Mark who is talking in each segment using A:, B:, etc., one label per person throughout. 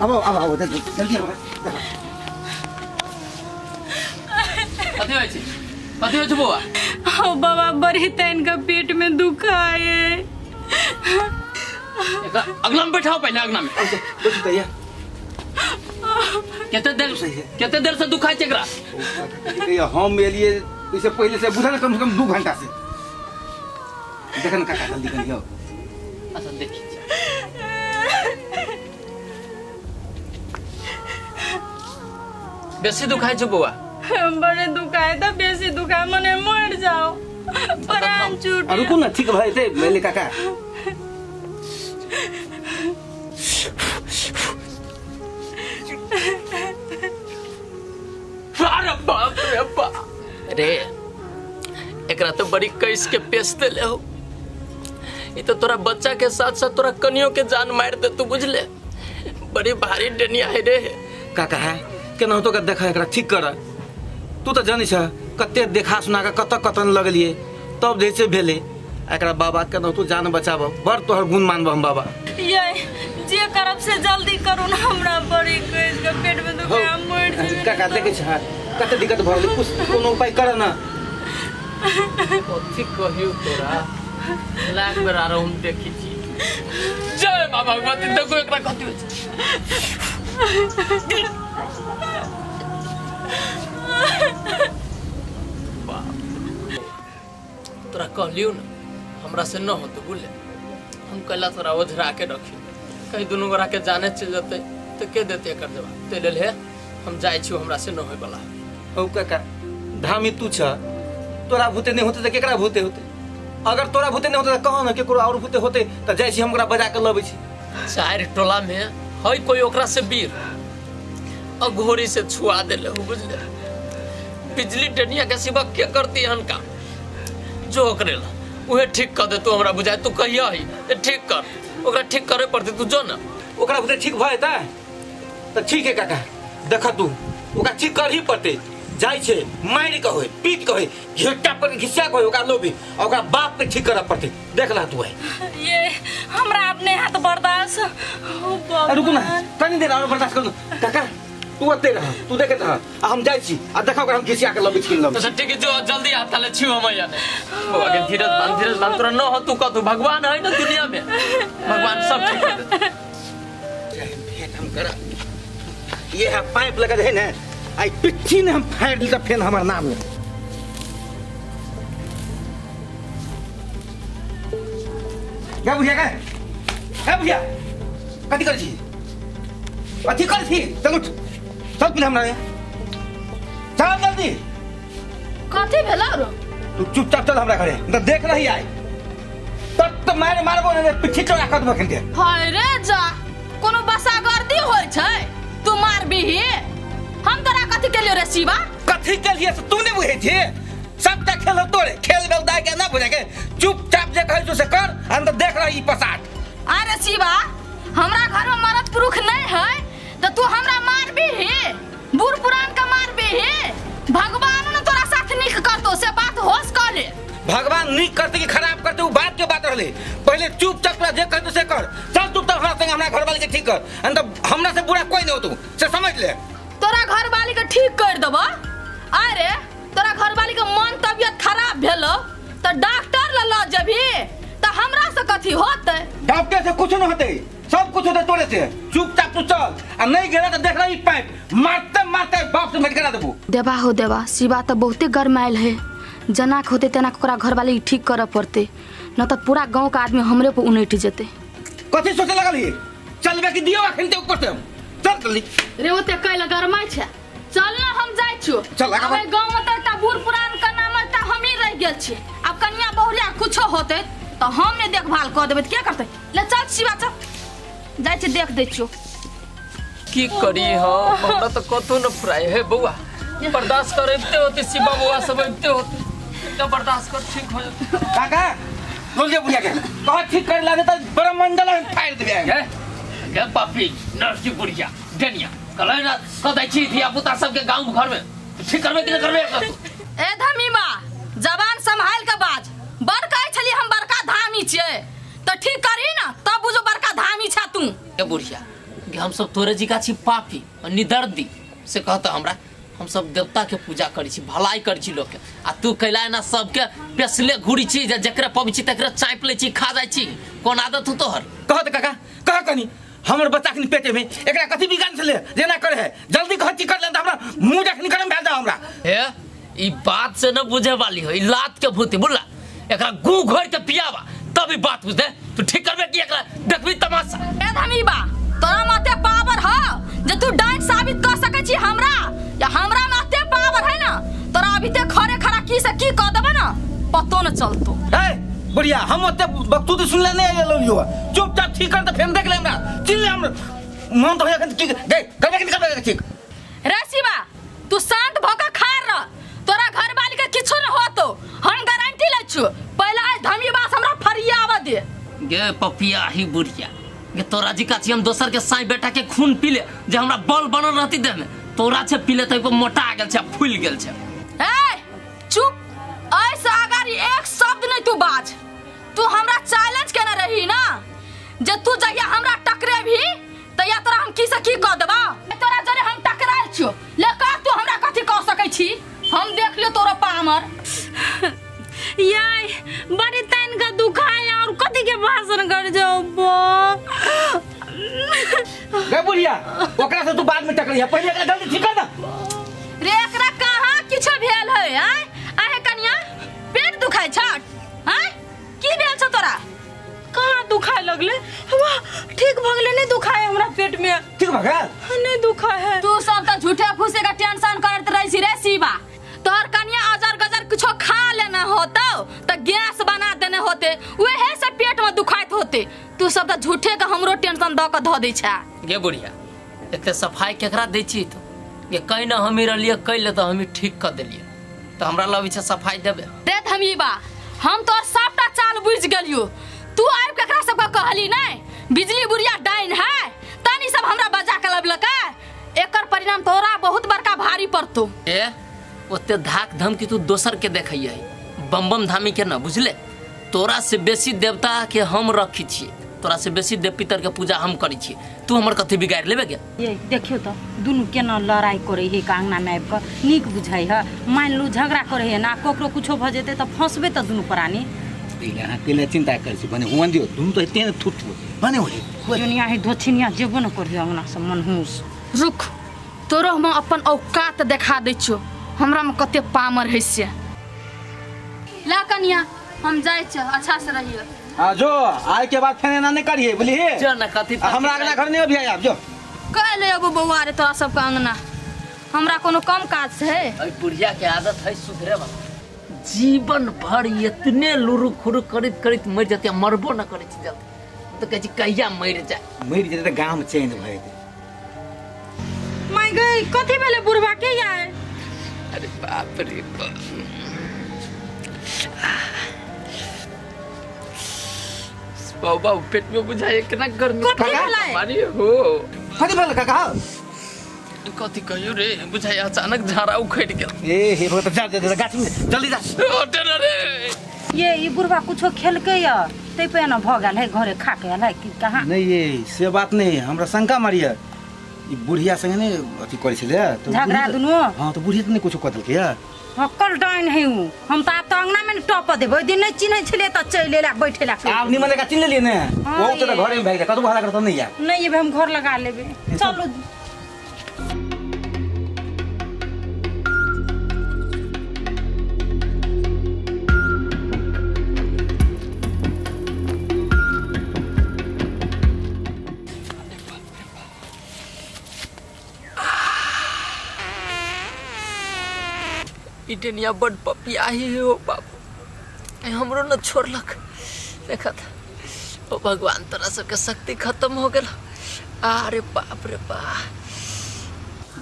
A: अब अब आओ जल्दी आओ।
B: कथी होइ छै? कथी होइ छै बौआ?
C: हो बाबा बड़ी तैन का पेट में दुखाए।
B: अगला में बैठाओ पहले अगला में।
A: बैठ तैया।
B: कितने देर से दुखाए छै एकरा?
A: हम एलिए इससे पहले से बुझा कम से कम 2 घंटा से। देखन काका जल्दी करियो।
B: अच्छा देखी बेसी दुखाए छै बौआ?
C: बड़े दुखाए त बेसी दुखाए मने मर जाओ प्राण छूट।
A: रुकू ना ठीक भए जेतै मैले काका।
B: अरे बाप रे बाप रे, एकरा तो बड़ी कैस के पेश देले हो। ई तो तोरा बच्चा के साथ साथ तोरा कनियो के जान मार दे तू बुझले। बड़ी भारी डनिया है रे।
A: काका है केना तो देखा एकरा ठीक कर। तू तो जानी छ कते देखा सुना के कत कतन लगलिए तब जैसे भेले। एकरा बाबा केना तू जान बचाब, बड़ तोहर गुण मानब हम बाबा।
C: ये जे करब से जल्दी करू ना, हमरा बड़ी कैस के पेट में दुखाए मर जाए।
A: काका देखे छ कते दिक्कत भरल, कुछ कोनो उपाय कर ना।
B: कथी कहियो तोरा लाख बेर आरो हम देखी छी। जय मां भगवती। देखो एकरा कथी होइ छै। तोरा कहलियो ना हमरा से न होतो बुझले। हम कहला तोरा ओझरा के रखी, कहीं दुनू गोरा के जाने चल जते तो के देते एकर जवाब। ते लेल हे हम जाइ छी, हमरा से न होय वाला।
A: हौ काका धामी तू छ, तोरा भूते नहीं होते त केकरा भूते होते? अगर तोरा भूते नहीं होते त कहो ना केकरो और भूते होते त जाइ छी हम ओकरा बजा के लबै छी।
B: चारि टोला में है कोई ओकरा से वीर अघोरी से छुआ देले हो बुझले। बिजली डनिया के सिवा के करती हन काम जो ओकरे ला उहे ठीक कर दे। तू हमरा बुझाए तू कहिया है ते ठीक कर, ओकरा ठीक करे पड़ते तू जो ना।
A: ओकरा भूते ठीक भए त त ठीक है काका। देख तू ओकरा ठीक कर ही पड़ते। जाइ छे मारि के होय पीट के होय घेटा पर घिसा के होय ओकरा लोभी ओकरा बाप के ठीक करे पड़ते। देख ला तू है
C: ये हमरा अपने हाथ बर्दाश्त हो बाबा।
A: रुकू ना तनी देर और बर्दाश्त कर काका। तू ओते रह, तू देखत रह आ हम जाइ छी आ देखा ओकरा हम घिसिया के लबी छी लबी।
B: तो ठीक जो जल्दी आ ताले छी हम या बाबा के धीरज बांध, धीरज बांध। तोरा न हो तू कह तू भगवान है ना दुनिया में, भगवान सब ठीक कर देते।
A: भेंट हम कर ये है पाइप लगा है ना आई पिट्ठी ने हम फाड़ दी त फेन हमर नाम ले। क्या बुझिया का है बुझिया कथी कर छी कथी कर छी? चल उठ चल पहिले हमरा चल जल्दी।
D: कथी भेलो रो?
A: तू चुपचाप चल हमरा घरे न देख रही आई तब तो मारे मारबो ने पिट्ठी चोरा कर देबो खंडे।
D: हाय रे जा कोनो बसागर्दी होय छै तू मारबीही? हम तोरा कथी केलियो रे शिवा?
A: कथी केलिए से तू नहीं बुझै छी? सबटा खेल तोरे खेल बेल दाय के ना बुझे के चुपचाप जे कहै छौ से कर अंदर देख रही ई पसाट।
D: अरे शिवा हमरा घर में मर्द पुरुष नहीं है त तू हमरा मारबीही? बूढ़ पुरान के मारबीही? भगवान ने तोरा साथ नीक करतो से बात होश कर ले।
A: भगवान नीक करते कि खराब करते उ बात के बात रहले। पहले चुपचाप तोरा जे कहतो से कर। चल चुपचाप हमरा संग हमरा घरवाली के ठीक कर अंदर हमरा से बुरा कोई नहीं हो तू से समझ ले।
D: तोरा घरवाली के ठीक कर देबो? अरे तोरा घरवाली के मन तबियत खराब भेलो त डॉक्टर ल ल जबी त हमरा से कथी होते?
A: डॉक्टर से कुछ न होते, सब कुछ होते तोरे से। चुपचाप तू चल आ नहीं गेला त देख रही पाइप मारते मारते बाप से भेंट करा देबो।
D: देवा हो देवा शिवा त बहुते गरमायल है। जना के होते तेना ओकरा घरवाली ठीक करे पड़ते न त पूरा गांव के आदमी हमरे पर उनैट जेते।
A: कथी सोचे लगल ही? चलबे कि दियो अखन ते ऊपर से चल जल्दी
D: रे। ओते कैला गरमाय छै चल ना हम जाइ छियो।
A: चल
D: अब गांव में त एकटा बूढ़ पुरान के नाम एकटा हमही रह गेल छी। अब कनिया बहुरिया कुछो होते त हम ने देखभाल क देबै त के करतै? ले चल शिवा चल जाइ छी देख दै छियो।
B: की करी हम हमरा त कतो न फ्राय हे बौआ। बर्दाश्त करते होते शिवा बौआ सब अबते होते इतना बर्दाश्त कर ठीक हो जते।
A: काका बोल जे बुढ़िया के कह ठीक करे लागे त ब्रह्मंडल हम फाड़ देबे।
B: हे गे पापी नर्सी बुढ़िया डनिया कहलै ना कह दै छी धिया पुता सबके गांव घर में ठीक करबे कि न करबे एकरा तू?
D: ए धमीमा जबान संभाल के बाज। बड़ कहै छली हम बड़का धामी छियै त ठीक करही ना तब बुझो बड़का धामी छा तू।
B: ए बुढ़िया हम सब तोरे जी का छी पापी और निदर्दी से कहता हमरा हम सब देवता के पूजा करै छी भलाई करै छी लोग के आ तू कैला ना सबके पेसले घुरी छी जे जकरा पबै छी तकरा चाँपि लै छी खा जाइ छी कोन आदत हो तोहर
A: कह त काका कह कनी हमर बच्चा के पेटे में एकरा कथि बिगान छले जेना करे है जल्दी कह ठीक कर ले त हमरा मुंह जखनी गरम भेल जा हमरा
B: हे ई बात से न बुझे वाली हो ई लात के भूत बुझला एकरा गू घोर के पियावा तब ई बात बुझे तू ठीक करबे कि एकरा देखबी तमाशा
D: ए धमीबा तोरा माथे पावर ह जे तू डांट साबित कर सकै छी हमरा या हमरा माथे पावर है ना तोरा अभी ते खरे खरा की से की कह देबे ना पतो न चलतो
A: ए बढ़िया हम ओते बकतूत सुनले नहीं आइलो चुपचाप ठीक कर त फेन देख ले हमरा चिल्ले ले हमरा मन तो होया की दे करबे कि करबे ठीक
D: रे शिवा तू शांत भ के खा रह तोरा घर वाली के किछो न होतो हम गारंटी लै छु पहले आज धमीबा से हमरा फरियावा दे
B: गे पपिया ही बुढ़िया गे तोरा जी काची हम दोसर के साई बेटा के खून पी ले जे हमरा बल बनल रहती देह में तोरा छे पी ले त मोटा गेल छे फूल गेल छे
D: ए चुप ऐसे अगर एक शब्द नहीं तू बाज तू हमरा चैलेंज केने रही ना जे तू जहिया हमरा टकरे भी त या तोरा हम की से की कह देबा तोरा जरे हम टकराल छियो ले कह तू हमरा कथि कह सकै छी हम देख लियो तोरा पामर
C: याय बड़ी तन का दुखाय और कथि के भाषण कर जाओ बो
A: गे बुढ़िया ओकरा से तू बाद में टकरिया पहले एकरा जल्दी ठीक कर ना
D: रे एकरा कहां किछो भेल है आय आहे कनिया पेट दुखाय छ आय की भेल छ तोरा
C: कहां दुखाय लगले वाह ठीक भ गेले नहीं दुखाय हमरा पेट में
A: ठीक भ गेल
C: नहीं दुखाय है
D: तू सब त झूठे फूसे का टेंशन करत रही छी रे शिवा तोहर कनिया अजर गजर कुछो खा लेना होतो त गैस बना देने होते वहे से पेट में दुखाइत होते तू सब त झूठे के हमरो टेंशन द के ध दै छ
B: गे बुढ़िया एते सफाई केकरा दै छी तू गे कहीं ना हमी रहलिए कैले त हमी ठीक कर देलिए त हमरा लग छै सफाई देबे
D: रे धमीबा हम तोर सबटा चाल बुझ गेलियो तू आबि केकरा सबके कहली नै बिजली बुढ़िया डाइन है तनी सब हमरा बजा के लबलक एकर परिणाम तोरा बहुत बड़का भारी पड़तो
B: ए ओते धाक धमकी तू दोसर के देखैये बम बम धामी के ना बुझले तोरा से बेसी देवता के हम रखी छी तोरा से बेसी देव पितर के पूजा हम करै छी तू हमर कथि बिगाड़ लेबे के
C: ये देखियो त दुनु केना लड़ाई करे है का अंगना में आबि के नीक बुझाई है मान लू झगड़ा करे है ना ककरो कुछो भ जेते त फंसबे त दुनु प्राणी
A: अहाँ केले चिंता करै छी भने हुवन दियो दुनु त एते थुत भने होले
C: दुनिया है धोछिनिया जेबो न करियो अंगना से मनहूस
D: रुक तोरो हम अपन औकात देखा दै छियो हमरा में कते पामर है से ला कनिया हम जाइ छ अच्छा से रहियो
A: हां जो आय के बाद फेन एना नहीं करिए बुझलिए
B: जो ना कथि
A: हमरा अंगना घर नहीं अभी आब जो
D: कह ले अबो बौआ रे तोरा सबके अंगना हमरा कोनो कम काज छै
B: अई बुढ़िया के आदत है सुधरे वाला जीवन भर इतने लुरु खुरु करैत करैत मर जते मरबो न करै छी जल्दी त कहै छी कहिया मर जाए
A: मर जेतै त गाम चैन भए जेतै
C: my गई कथि भेले बुढ़वा के यार
B: अरे बाप रे बाप बाबा पेट में बुझाए कितना गर्मी मारी हो
A: कथि भेल काका
B: कथि कहियो रे बुझाए अचानक झाड़ा उखड़ गेल
A: ए हे भगत जा जा गाछ में जल्दी जा
B: हटे न रे
C: ये ई बुढ़वा कुछो खेलके या तै पे न भ गेल है घरे खा के आयल है कि कहां
A: नहीं ये से बात नहीं हमरा शंका मारिया ई बुढ़िया संगे ने अथि करै छले त
C: झगड़ा दुनु
A: हां त बुढ़िया त नहीं कुछो कह देलकै या
C: हक्कल डाइन है उ हम त आब त अंगना में टप देबै ओइ दिन नहीं चिन्है छले त चलि एला बैठेला
A: आब निमन का चिन्ह लेलिए ने वो त घरे में भागि जा कतौ भाड़ा करत नहीं या
C: नहीं ये हम घर लगा लेबे चलू
B: इटनिया बड पपिया ही हो बाबू हमरो न छोड़लक देखत ओ भगवान तोरा सबके शक्ति खत्म हो गेल अरे बाप रे बा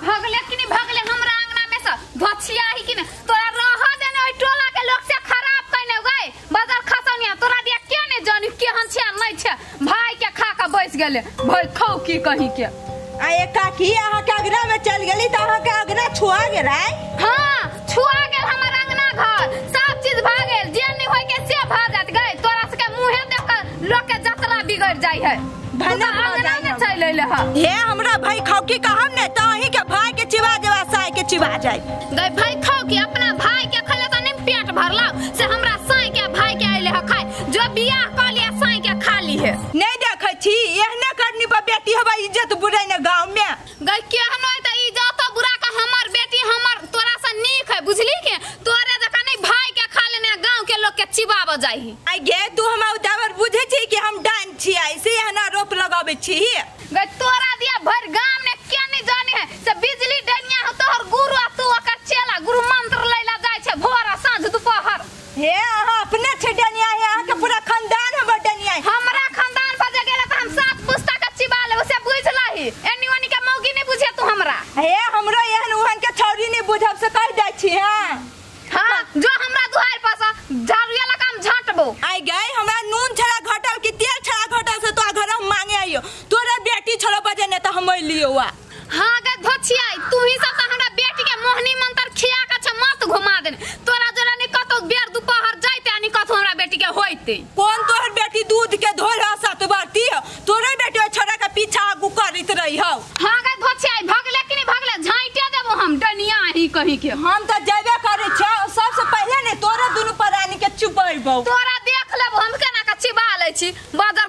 D: भगले कि नहीं भगले हमरा अंगना में से धोछिया ही कि नहीं तोरा रह देने ओइ टोला के लोग से खराब कइने गए बाजार खसनिया तोरा दिया के ने जानी केहन छै नहीं छै भाई के खा के बैस गेले भाई खौ की कहीं के
E: आ एक काकी अहाँ के अंगना में चल गेली त अहाँ के अंगना छुआ गेल है
D: हां छुआ गेल हमर अंगना घर सब चीज भ गेल जे नहीं होय के से भ जात गए तोरा सबके मुंहे देख के लोग के जतरा बिगड़ जाय है
E: भने
D: अंगना में चल अइले ह।
E: हे हमरा भाई खाओ की कहम ने त अहीं के भाई के चिबा देवा साय के चिबा जाय।
D: गई भाई खाओ की अपना भाई के खैले त नहीं पेट भरला से हमरा साय के भाई के अइले ह खाए जो बियाह क लिया साय के खा ली है।
E: नहीं देखै छी एहने करनी पर बेटी हवा इज्जत बुरै ने गांव में।
D: गई केहनो त इज्जत बुरा का हमर बेटी हमर तोरा से नीक है बुझली के तोरे जका नहीं भाई के खा लेने गांव के लोग के चिबाव जाही।
E: आई गे तू हमरा उदावर बुझै छी कि हम डान छी ऐसे एहना रोप लगाबै छी।
D: गई तोरा दिया भर गांव ने के नहीं जाने है से बिजली डनिया हो तोहर गुरु आ तू ओकर चेला गुरु मंत्र लैला जाय छै भोर आ साँझ दुपहर।
E: हे अहाँ अपने छै डनिया है अहाँ के पूरा खानदान हमर डनिया है।
D: हमरा खानदान पर जे गेला त हम सात पुस्ता के चिबा लेब से बुझ लही एनी ओनी के मौगी नहीं बुझे तू हमरा।
E: हे हमरो एहन ओहन के छौरी नहीं बुझब से कह जाय छी। हां
D: हां जो हमरा दुआर पर से झाड़ू वाला काम झाटबो।
E: आई गई हमरा नून छड़ा घटल कि तेल छड़ा घटल से तो घर हम मांगे आइयो तोरा बेटी छड़ा बजे ने त हम लियो आ।
D: हां गे धोछियाई तू ही सब त हमरा बेटी के मोहनी मंत्र खिया के छ मत घुमा देने तोरा जोरा नहीं कतो बेर दुपहर जाइते आ नहीं कतो हमरा बेटी के होइते।
E: कौन तोहर बेटी दूध के धोल सात बार हो तोरे बेटी छोरा के पीछा आगू करैत रही हो।
D: हां गे धोछियाई भगले कि नहीं भगले झाइटे देबो हम डनिया ही कहीं के।
E: हम त जेबे करै छ सबसे पहले ने तोरा दुनु प्राणी के चुपैबौ।
D: तोरा देख लेबो हम केना के चिबा लै छी बाजार